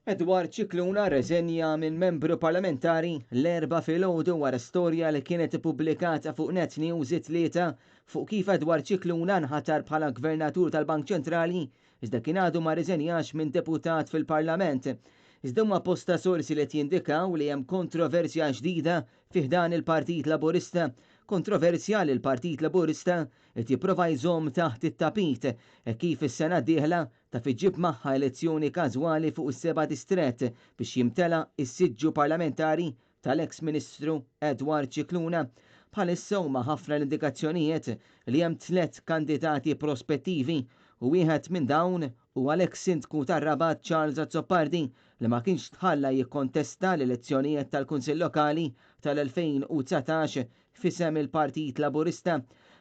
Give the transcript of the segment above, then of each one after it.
Edward Scicluna rreżenja minn membru parlamentari l-Erbgħa filgħodu wara storja li kienet ippubblikata fuq Net News it-Tlieta fuq kif Edward Scicluna nħatar bħala Gvernatur tal-Bank Ċentrali iżda kien għadu ma rriżenjax minn deputat fil-Parlament. Iżda huma bosta sorsi li qed jindikaw li hemm kontroversja ġdida fi ħdan il-Partit Laburista, kontroversja li l-Partit Laburista qed jipprova jżomm taħt it-tapit hekk kif is-sena d-dieħla taf iġġib magħha elezzjoni każwali fuq is-seba' distrett biex jimtela s-siġġu parlamentari tal-eks Ministru Edward Scicluna. Bħalissa huma ħafna l-indikazzjonijiet li hemm tlett kandidati prospettivi u wieħed minn dawn huwa l-eks Sindku tar-Rabat Charles Azzopardi li ma kienx tħalla jikkontesta l-elezzjonijiet tal-Kunsill Lokali tal-2019 f'isem il-Partit Laburista.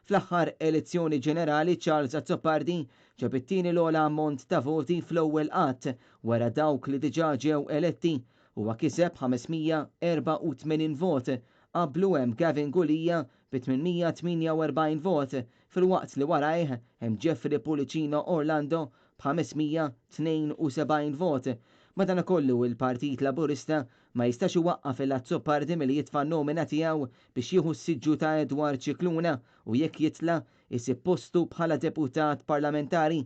Fl-aħħar elezzjoni ġenerali Charles Azzopardi ġab it-tieni l-ogħla ammont ta' voti fl-ewwel għadd wara dawk li diġà ġew eletti. Huwa kiseb 584 vot. Qablu hemm Gavin Gulia bi 848 vot filwaqt li warajh hemm Jeffrey Pullicino Orlando b'572 vot. Madankollu il-Partit Laburista ma jistax iwaqqaf 'il Azzopardi milli jitfa' n-nomina tiegħu biex jieħu s-siġġu ta' Edward Scicluna u jekk jitla' jsib postu bħala deputat parlamentari.